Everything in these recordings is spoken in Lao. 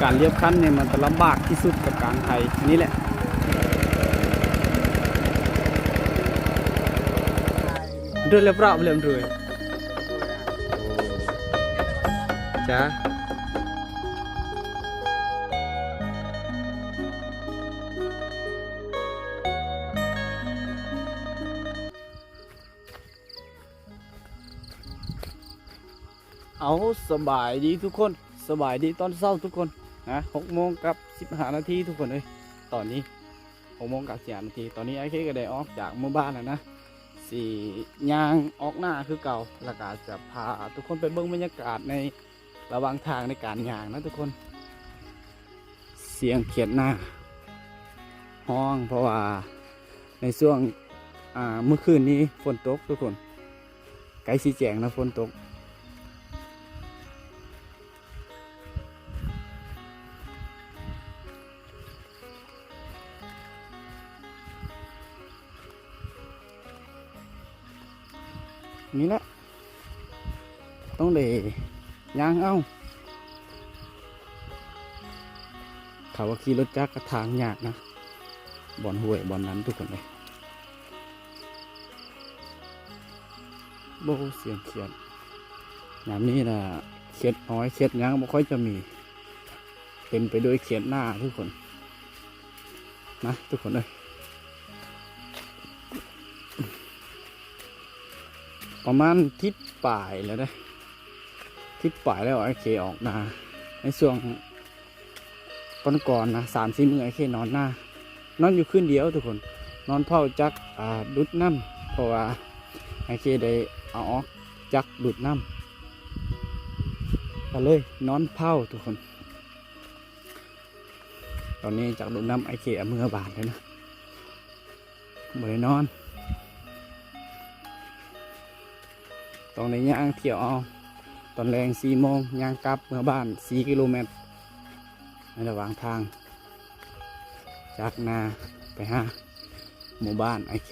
ການລຽບຄັນນີ້ມັນຈະລຳບາກທີ່ສຸດກັບການໄຖນີ້ແຫຼະ. ເດີນແລ້ວປະເລີມດ້ວຍຈ້າ. ເອົາ ສະບາຍດີທຸກຄົນ, ສະບາຍດີຕອນເຊົ້າທຸກຄົນນະ. ຫົກໂມງກັບສິບຫ້ານາທີທຸກຄົນເອີຍ, ຕອນນີ້ຫົກໂມງກັບສິບຫ້ານາທີ. ຕອນນີ້ອ້າຍເຄກໍໄດ້ອອກຈາກໝູ່ບ້ານແລ້ວນະ, ຊິຍ່າງອອກໜ້າຄືເກົ່າ ແລ້ວກໍຈະພາທຸກຄົນໄປເບິ່ງບັນຍາກາດໃນ ລະຫວ່າງທາງໃນການຍ່າງນະທຸກຄົນ. ສຽງຂຽດໜ້າຮ້ອງ ເພາະວ່າໃນຊ່ວງ ອ່າ ມື້ຄືນນີ້ຝົນຕົກທຸກຄົນ, ໃກ້ຊິແຈ້ງນະ ຝົນຕົກ. ນີ້ແຫຼະ ຕ້ອງໄດ້ຍ່າງເອົາ. ຖ້າວ່າຂີ່ລົດຈັກກໍທາງຍາກນະ, ບ່ອນຫ້ວຍບ່ອນນັ້ນທຸກຄົນເອີຍ. ໂອ້ ສຽງຂຽດ ຍາມນີ້ນະ ຂຽດຫອຍຂຽດຫຍັງບໍ່ຄ່ອຍຈະມີ. ເຕັມໄປດ້ວຍຂຽດໜ້າທຸກຄົນນະ ທຸກຄົນເອີຍ. ປະມານທິດປາຍແລ້ວເດ້, ທິດປາຍແລ້ວ ອ້າຍເຄອອກນາ. ໃນຊ່ວງກ່ອນໆນະ ສາມສີ່ມື້ ອ້າຍເຄນອນນາ, ນອນຢູ່ຄືນດຽວທຸກຄົນ, ນອນເຝົ້າຈັກ ອ່າ ດູດນ້ຳ ເພາະວ່າອ້າຍເຄໄດ້ເອົາອອກຈັກດູດນ້ຳ ກໍເລີຍນອນເຝົ້າທຸກຄົນ. ຕອນນີ້ຈັກດູດນ້ຳອ້າຍເຄເອົາເມືອບ້ານແລ້ວນະ, ບໍ່ໄດ້ນອນ. ຕ້ອງໄດ້ຍ່າງທ່ຽວເອົາ, ຕອນແລງສີ່ໂມງ ຍ່າງກັບເມືອບ້ານສີ່ກິໂລແມັດ ໃນລະຫວ່າງທາງຈາກນາໄປຫາໝູ່ບ້ານອ້າຍເຄ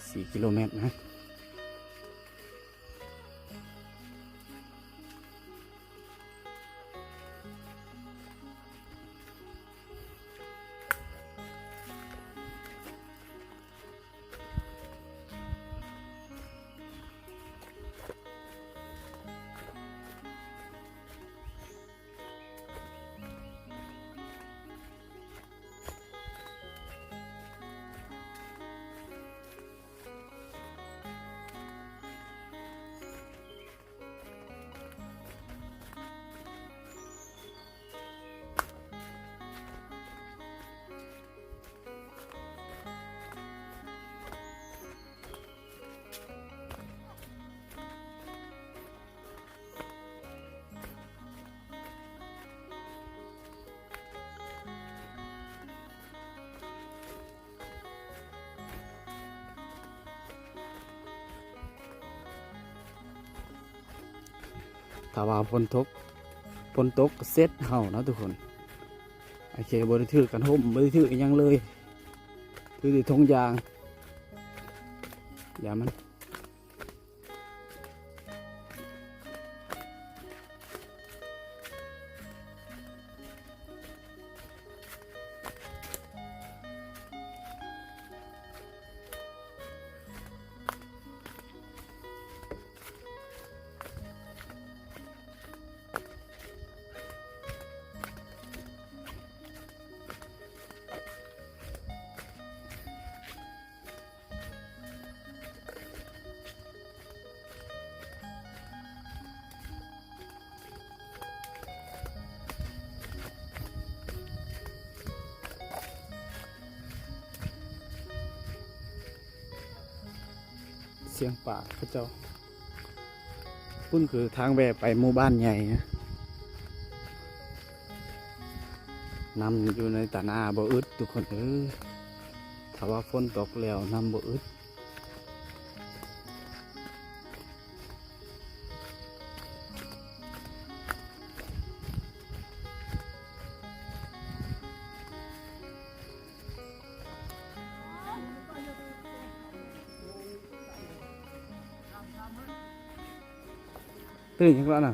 ສີ່ກິໂລແມັດນະ. ຖ້າວ່າຝົນຕົກ ຝົນຕົກເຊັດເຮົາເນາະທຸກຄົນ. ໂອເຄ ບໍ່ໄດ້ຖືກັນຮົ່ມ ບໍ່ໄດ້ຖືອີ່ຫຍັງເລີຍ, ຖືແຕ່ຖົງຢາງ ຢ່າມັນ. ສຽງປາເຂົາເຈົ້າ. ພຸ້ນຄືທາງແວ່ໄປໝູ່ບ້ານໃຫຍ່ນະ. ນ້ຳຢູ່ໃນຕາໜ້າບໍ່ອຶດທຸກຄົນເອີຍ. ຖ້າວ່າຝົນຕົກແລ້ວນ້ຳບໍ່ອຶດ. ຕື່ນຫຍັງລະນະ?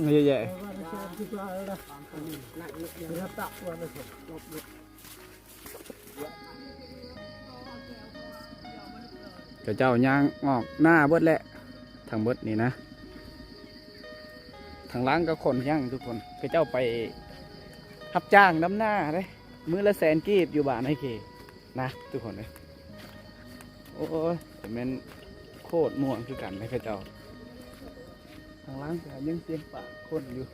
ເຍາະແຍະ. ເຂົາເຈົ້າຍ່າງອອກໜ້າເບິດແຫຼະ ທັງເບິດນີ້ນະ. ທາງຫຼັງກໍຄົນຍັງທຸກຄົນ ເຂົາເຈົ້າໄປຮັບຈ້າງດຳນາເດ້ ມື້ລະແສນກີບຢູ່ບ້ານໄອເຄນະທຸກຄົນເອີຍ. ໂອ້ຍ ແຕ່ແມ່ນໂຄດມ່ວນຄືກັນເດ້ເຂົາເຈົ້າ. ທາງຫຼັງກໍຍັງສຽງປາກຄົນຢູ່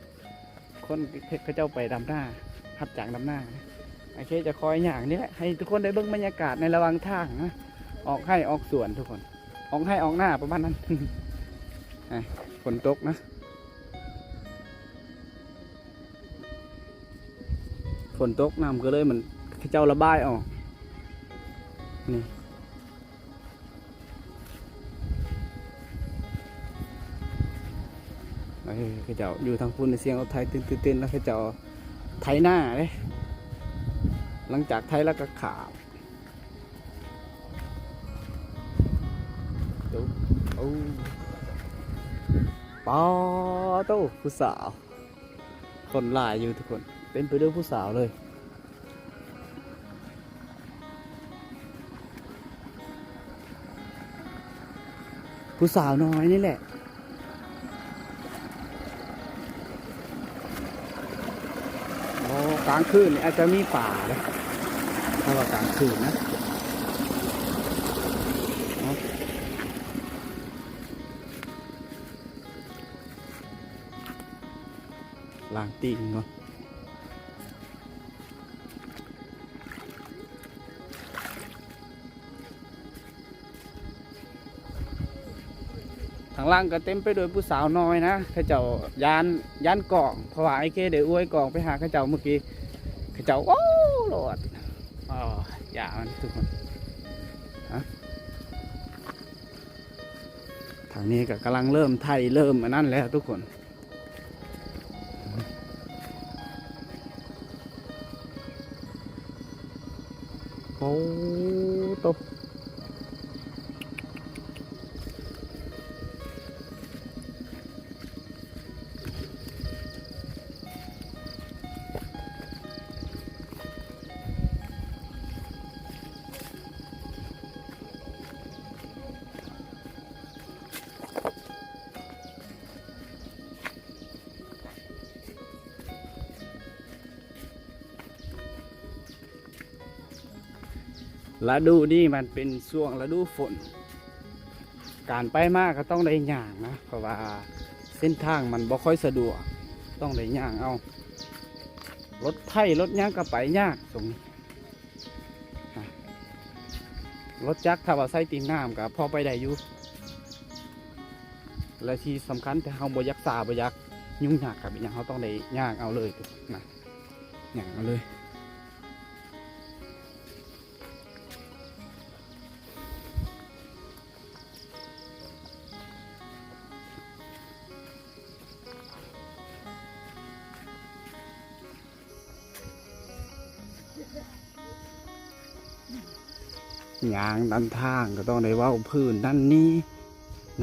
ຄົນເຂົາເຈົ້າໄປດຳນາ ຮັບຈ້າງດຳນາ. ໂອເຄ ຈະຄອຍຍ່າງນີ້ແຫຼະ ໃຫ້ທຸກຄົນໄດ້ເບິ່ງບັນຍາກາດໃນລະຫວ່າງທາງນະ ອອກໄຮ່ອອກສວນທຸກຄົນ ອອກໄຮ່ອອກນາປະມານນັ້ນ. ອ່ະ ຝົນຕົກນະ ຝົນຕົກ ນ້ຳກໍເລີຍມັນ ເຂົາເຈົ້າລະບາຍອອກນີ້. ເອີ ເຂົາເຈົ້າຢູ່ທາງພຸ້ນ ສຽງລົດໄຖຕື່ນໆ ແລ້ວເຂົາເຈົ້າໄຖນາເດ້. ຫຼັງຈາກໄຖແລ້ວກໍຂ້າມ ໂອ້ ໂອ້ ປາໂຕ ຜູ້ສາວ ຄົນຫຼາຍຢູ່ທຸກຄົນ ເຕັມໄປດ້ວຍຜູ້ສາວເລີຍ. ຜູ້ສາວນ້ອຍນີ້ແຫຼະ. ໂອ້ ກາງຄືນນີ້ອາດຈະມີປາເດ້ ຖ້າວ່າກາງຄືນນະ. ເອົາ ລ້າງຕີນເນາະ. ທາງຫຼັງກໍເຕັມໄປດ້ວຍຜູ້ສາວນ້ອຍນະ ເຂົາເຈົ້າຢ້ານ ຢ້ານກ້ອງ ເພາະວ່າໄອເຄໄດ້ອວຍກ້ອງໄປຫາເຂົາເຈົ້າມື້ກີ້ ເຂົາເຈົ້າ ໂອ້ ໂລດ ອໍ ຢ່າມັນທຸກຄົນ. ທາງນີ້ກໍກຳລັງເລີ່ມໄຖ ເລີ່ມອັນນັ້ນແລ້ວທຸກຄົນ. ໂອ້ໂຕ. ລະດູນີ້ມັນເປັນຊ່ວງລະດູຝົນ ການໄປມາກໍຕ້ອງໄດ້ຍ່າງນະ ເພາະວ່າເສັ້ນທາງມັນບໍ່ຄ່ອຍສະດວກ ຕ້ອງໄດ້ຍ່າງເອົາ ລົດໄຖລົດຫຍັງກໍໄປຍາກຊ່ວງນີ້ ຮະ ລົດຈັກຖ້າວ່າໃຊ້ຕີນນ້ຳກໍພໍໄປໄດ້ຢູ່ ແລະທີ່ສຳຄັນ ຖ້າເຮົາບໍ່ຢາກຊ້າ ບໍ່ຢາກຫຍຸ້ງຍາກກັບອີ່ຫຍັງ ເຮົາຕ້ອງໄດ້ຍ່າງເອົາເລີຍນະ ຍ່າງເອົາເລີຍ. ຍ່າງນຳທາງກໍຕ້ອງໄດ້ເວົ້າພື້ນນັ້ນນີ້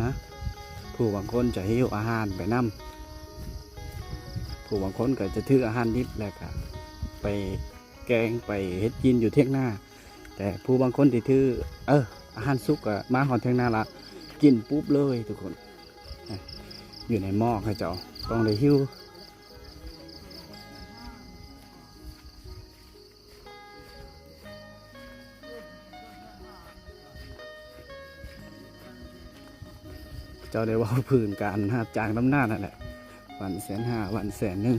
ນະ ຜູ້ບາງຄົນຈະຫິ້ວອາຫານໄປນຳ ຜູ້ບາງຄົນກໍຈະຖືອາຫານດິບ ແລ້ວກໍໄປແກງໄປເຮັດກິນຢູ່ຖຽງນາ ແຕ່ຜູ້ບາງຄົນທີ່ຖື ເອີ ອາຫານສຸກກໍມາຮອດຖຽງນາລະກິນປຸບເລີຍທຸກຄົນ ຢູ່ໃນໝໍ້ເຂົາເຈົ້າຕ້ອງໄດ້ຫິ້ວ. ເຈົ້າໄດ້ເວົ້າພື້ນການຮັບຈ້າງດຳນານັ້ນແຫຼະ ວັນແສນຫ້າ ວັນແສນໜຶ່ງ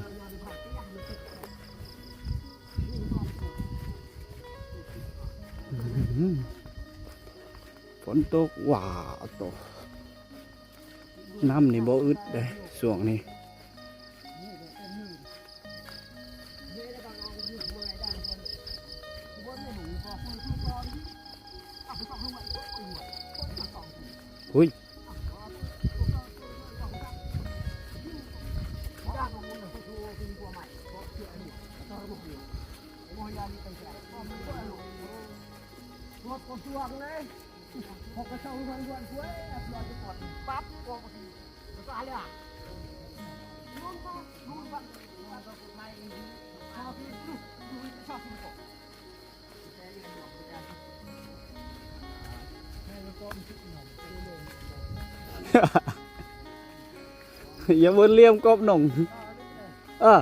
ຝົນຕົກຫວ້າໂຕ ນ້ຳນີ້ບໍ່ອຶດເດ້ຊ່ວງນີ້. ຫຸ້ຍ ຢ່າເບິ່ງຫຼ່ຽມກອບໜົງ ເອີ.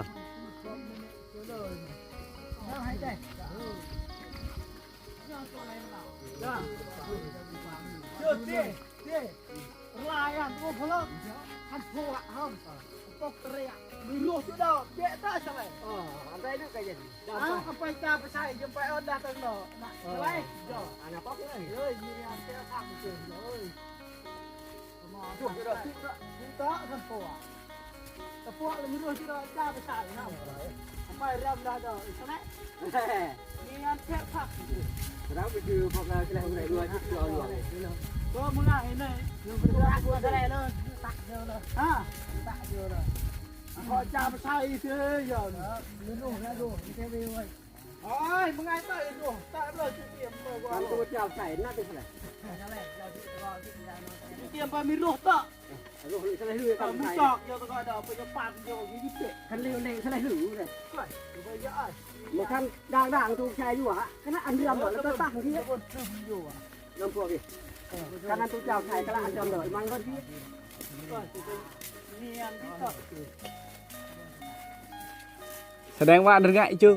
ລາຍອັນໂອພະລັກ ອັນໂພອະເຮົາ ປົກເຕຣຍ ມີໂລດຢູ່ດອກ ເຈະຕາສະໄລ ເອີ ອັນໃດດູກະເຢັນ ເອົາໄປຕາໄປໃສ່ ຈະໄປເອົາດາຕັງເນາະ ນະ ສະໄລ ເອີ ອັນນັ້ນປັບເລີຍ ເອີຍ ມີອັນແກ້ທາງເຊີນເອີຍ. ໂອ້ຍ ມຶງໄງເຕີໂດ ຕາຍເລີຍ ຕຽມໄປວ່າ ຕາມຕົວເຈົ້າໃສ່ໜ້າເປັນເທົ່າໃດ ຕຽມໄປມີໂລດເຕາະ ເອີ ມຶງຕອກ ເອີ ເອີ ເອີ ເອີ ເອີ ເອີ ເອີ ເອີ ເອີ ເອີ ເອີ ເອີ ເອີ ເອີ ຄັນເລວເລວ ຄັນໄດ້ຫືແຫຼະ ບໍ່ທັນດ່າງໆ ຖືກໃຊ້ຢູ່ຫະ ຂະໜາດອັນເດືອມແລ້ວກໍຕັ້ງທີ່ ນ້ຳພວກນີ້ ເອີ ຂະໜາດຕູ້ເຈົ້າໃຊ້ກະລະອັນດຳເດີ ມັນກໍດີ ສະແດງວ່າເລື່ອຍຈຸ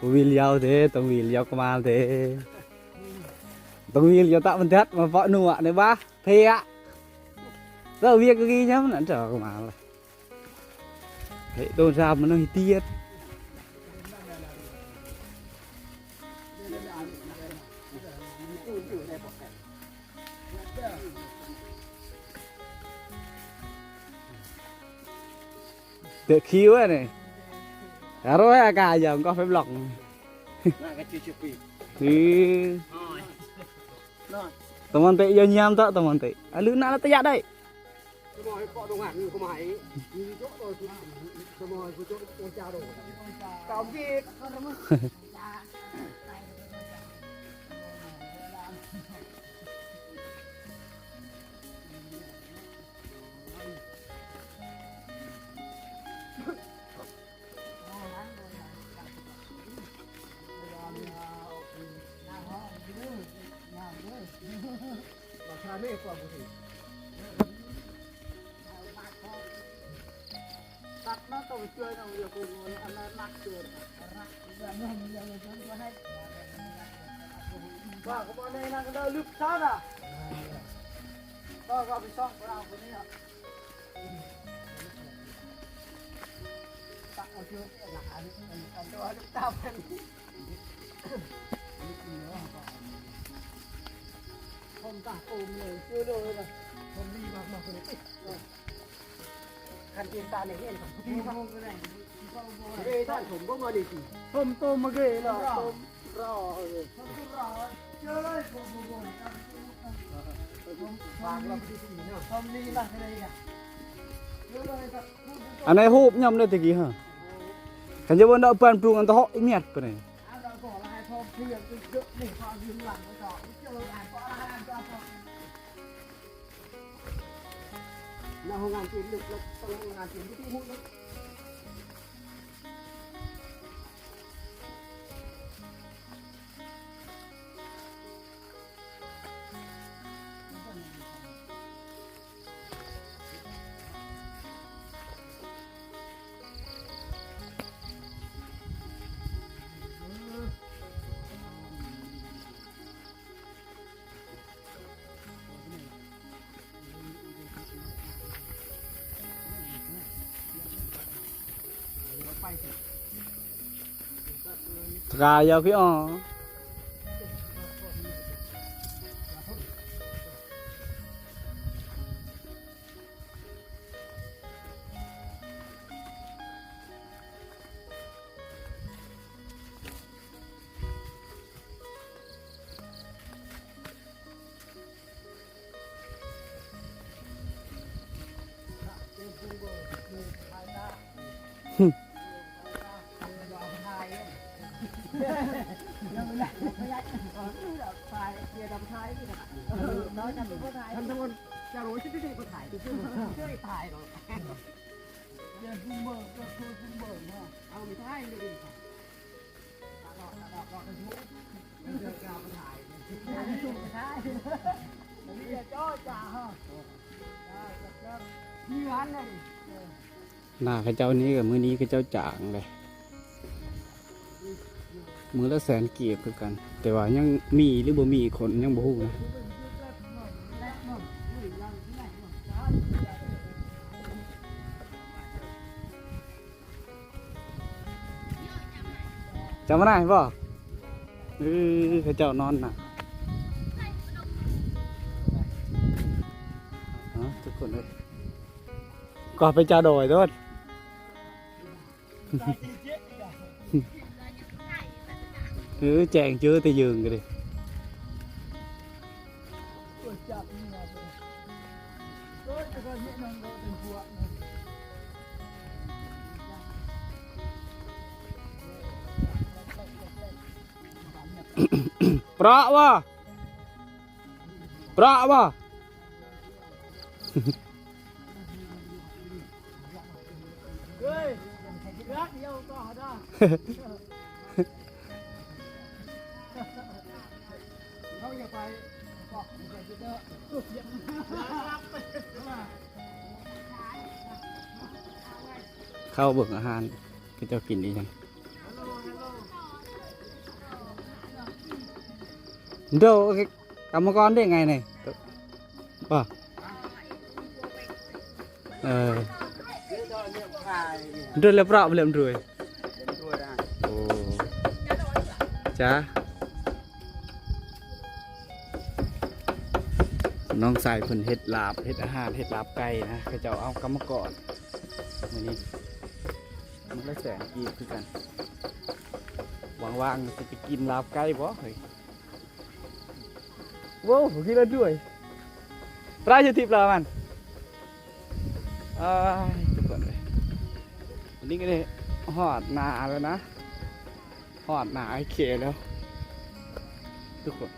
Tô Vy liao thế, Tô Vy liao thế. Tô Vy liao tak mendat, mà vợ nụ ạ, này ba, phê ạ. Tao việc cái gì nhá, nó trở mà là. Thế tôi ra mà nó tiết. Tựa khiu á này. Rồi à, cả giờ không có phép lọc. Nah, kecil sepi. Thì. Teman te iyo nyiam tak teman te. Alu nak lah tayak dai. Anai hop nyam le tegi ha. Kan je wanda ban prung an to hok imiat pene. Tra yo ki on. ໜ້າເຂົາເຈົ້ານີ້ກໍ ມື້ນີ້ເຂົາເຈົ້າຈ້າງເດ້ ມື້ລະແສນກີບຄືກັນ ແຕ່ວ່າຍັງມີຫຼືບໍ່ມີຄົນຍັງບໍ່ຮູ້ນະ. ຈຳບໍ່ໄດ້ບໍ່? ເອີ ເຂົາເຈົ້ານອນນະ. ເອົາ ທຸກຄົນເອີຍ ກໍໄປຈາດອຍໂດດ. ເອີ ແຈ້ງເຈີແຕ່ເຢິງກໍເດ້. ເປາະບໍ່? ເປາະບໍ່? ເຂົ້າເບິ່ງອາຫານ ເຂົາເຈົ້າກິນອີ່ຫຍັງ. ໂດ ກຳມະກອນເດ້ໄງນີ້ ບໍ່? ເອີ ເດີນແລ້ວເປາະບໍ່ເລີຍ ໂອ້ ຈ້າ ນ້ອງຊາຍເພິ່ນເຮັດລາບ ເຮັດອາຫານ ເຮັດລາບໄກ່ນະ ເຂົາເຈົ້າເອົາກຳມະກອນ ມື້ນີ້ມື້ລະແສນກີບຄືກັນ. ວ່າງໆ ຊິໄປກິນລາບໄກ່ບໍ່ເຮີ້ຍ? ໂວ້ວ ຂີ່ລົດດ້ວຍ ປາຍຢູ່ທິບລາວມັນ. ອ້າຍ ທຸກຄົນເອີຍ ວັນນີ້ກໍໄດ້ຮອດໜ້າແລ້ວນະ ຮອດໜ້າອ້າຍເຄແລ້ວທຸກຄົນ.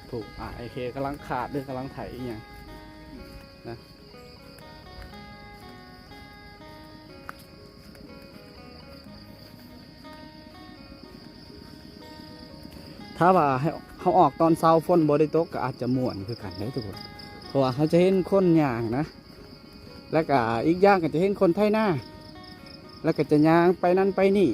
ຜູ້ອ້າຍເຄກຳລັງຂາດ ຫຼື ກຳລັງໄຖອີ່ຫຍັງນະ. ຖ້າວ່າໃຫ້ເຮົາອອກຕອນເຊົ້າ ຝົນບໍ່ໄດ້ຕົກ ກໍອາດຈະມ່ວນຄືກັນເດ້ທຸກຄົນ ເພາະວ່າເຮົາຈະເຫັນຄົນຍ່າງນະ ແລ້ວກໍອີກຢ່າງກໍຈະເຫັນຄົນໄຖນາ ແລ້ວກໍຈະຍ່າງໄປນັ້ນໄປນີ້.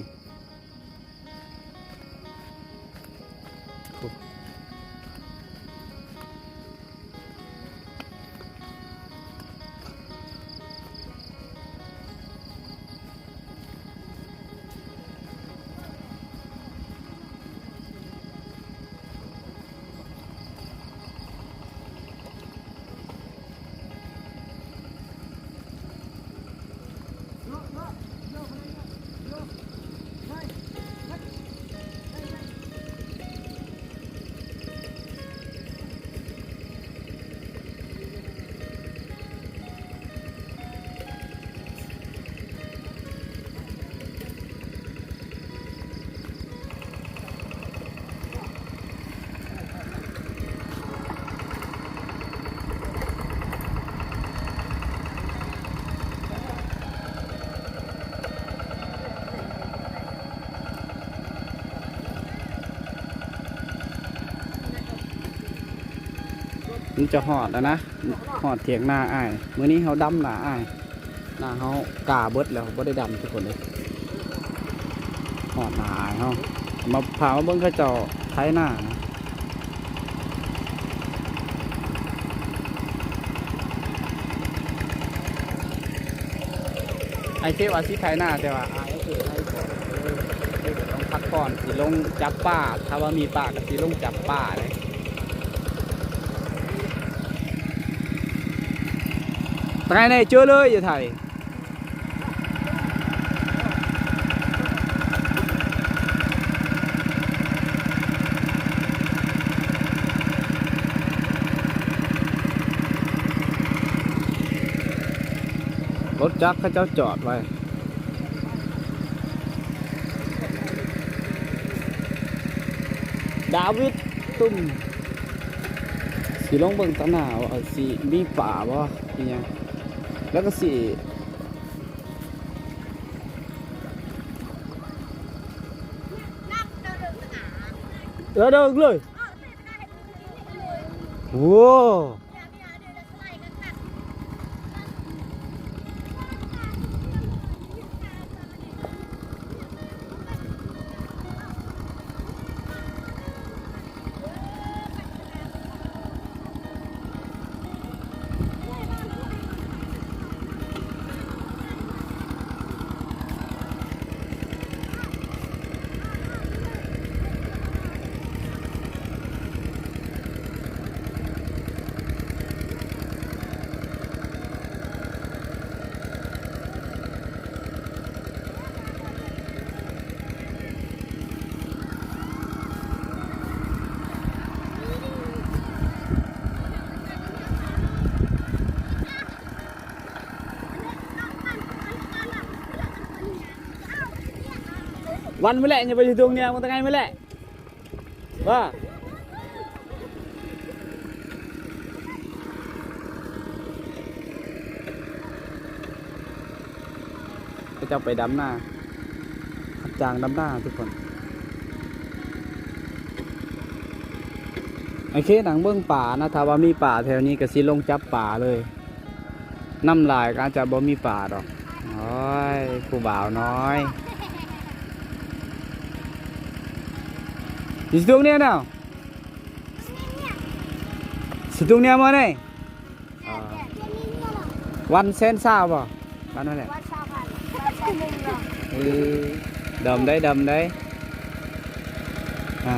ມັນຈະຮອດແລ້ວນະ ຮອດຖຽງນາອ້າຍ. ມື້ນີ້ເຮົາດຳນາອ້າຍ. ນາເຮົາກາເບິດແລ້ວ ບໍ່ໄດ້ດຳທຸກຄົນເອີຍ. ຮອດນາອ້າຍເຮົາ ມາ ພາມາເບິ່ງເຂົາເຈົ້າໄຖນາ. ອ້າຍເຄວ່າຊິໄຖນາ ແຕ່ວ່າອ້າຍເອີຍ ຕ້ອງພັກຜ່ອນ ຊິລົງຈັບປາ. ຖ້າວ່າມີປາກໍຊິລົງຈັບປາເດ້. ຕາຍແນ່ ເຈີເລີຍ ຢູ່ໄທ. ລົດຈັກເຂົາເຈົ້າຈອດໄວ້. ດາວິດ ຕຸ້ມ ຊິລົງເບິ່ງຕາໜ້າວ່າຊິມີປາບໍ່ ອີຫຍັງ ແລ້ວກໍຊິ ລະເດີກເລີຍ. ໂອ້. ວັນມື້ແລະ ຢ່າໄປຢູ່ຕົງເນຍ ມັນຕະໄງມື້ແລະ. ວ່າ ເຂົາເຈົ້າໄປດຳນາ ຮັບຈ້າງດຳນາທຸກຄົນ. ໂອເຄ ນັ່ງເບິ່ງປານະ ຖ້າວ່າມີປາແຖວນີ້ກໍຊິລົງຈັບປາເລີຍ. ນ້ຳຫຼາຍກໍອາດຈະບໍ່ມີປາດອກ. ໂອ້ຍ ຜູ້ບ່າວນ້ອຍ ຊິຕົງເນຍເນາະ ຊິຕົງເນຍມື້ນີ້. ອ່າ ວັນແສນຊາວບໍ່? ປານນັ້ນແຫຼະ. ເອີ ດຳໄດ໋ ດຳໄດ໋. ອ່າ.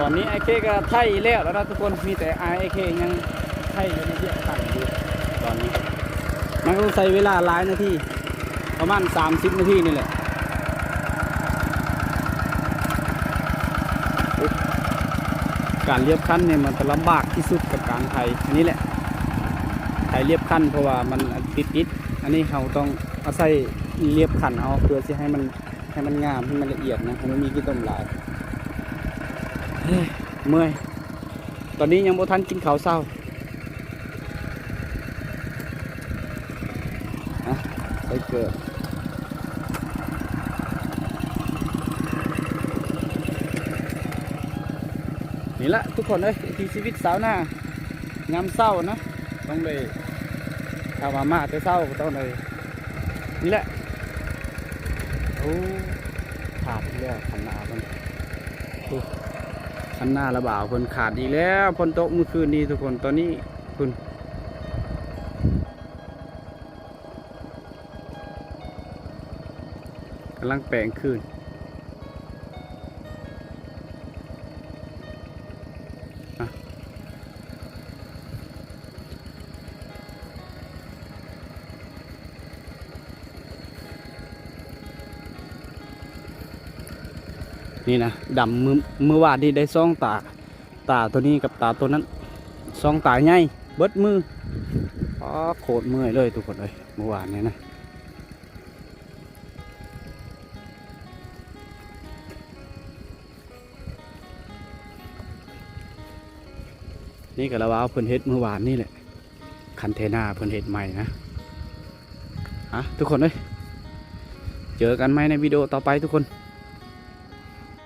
ຕອນນີ້ອ້າຍເຄກໍໄຖແລ້ວແລ້ວເນາະທຸກຄົນ, ມີແຕ່ອ້າຍເຄຍັງໄຖຢູ່ໃນວຽກຂັ້ນຢູ່ຕອນນີ້. ມັນກໍຕ້ອງໃຊ້ເວລາຫຼາຍນາທີ ປະມານສາມສິບນາທີນີ້ແຫຼະ. ໂອ້ ການລຽບຂັ້ນນີ້ມັນຈະລຳບາກທີ່ສຸດກັບການໄຖ ອັນນີ້ແຫຼະ ໄຖລຽບຂັ້ນ ເພາະວ່າມັນຕິດໆ. ອັນນີ້ເຮົາຕ້ອງອາໄສລຽບຂັ້ນເອົາ ເພື່ອຊິໃຫ້ມັນ ໃຫ້ມັນງາມ ໃຫ້ມັນລະອຽດນະ ໃຫ້ມັນມີຂີ້ຕົມຫຼາຍ. ເມື່ອຍ ຕອນນີ້ຍັງບໍ່ທັນກິນເຂົ້າເຊົ້າ. ນະ ໃສ່ເກີບ ນີ້ລະທຸກຄົນເອີຍ ວິຖີຊີວິດຊາວນາຍາມເຊົ້ານະ ຕ້ອງໄດ້ ຖ້າວ່າມາແຕ່ເຊົ້າກໍຕ້ອງໄດ້ ນີ້ແຫຼະ. ໂອ້ ຂາດອີກແລ້ວຄັນນາເພິ່ນ ໂອ້ ຄັນນາລະບ່າວເພິ່ນຂາດອີກແລ້ວ. ຝົນຕົກມື້ຄືນນີ້ທຸກຄົນ ຕອນນີ້ພຸ້ນ ກຳລັງແປງຄືນ ນີ້ນະ ດຳ ມື້ ມື້ວານນີ້ໄດ້ສອງຕາ ຕາໂຕນີ້ກັບຕາໂຕນັ້ນ ສອງຕາໃຫຍ່ເບິດມື. ອໍ ໂຄດເມື່ອຍເລີຍທຸກຄົນເອີຍ ມື້ວານນີ້ນະ. ນີ້ກໍລະວ່າເພິ່ນເຮັດມື້ວານນີ້ແຫຼະ ຄັນເທນາເພິ່ນເຮັດໃໝ່ນະ. ອ່ະ ທຸກຄົນເອີຍ ເຈີກັນໃໝ່ໃນວິດີໂອຕໍ່ໄປທຸກຄົນ.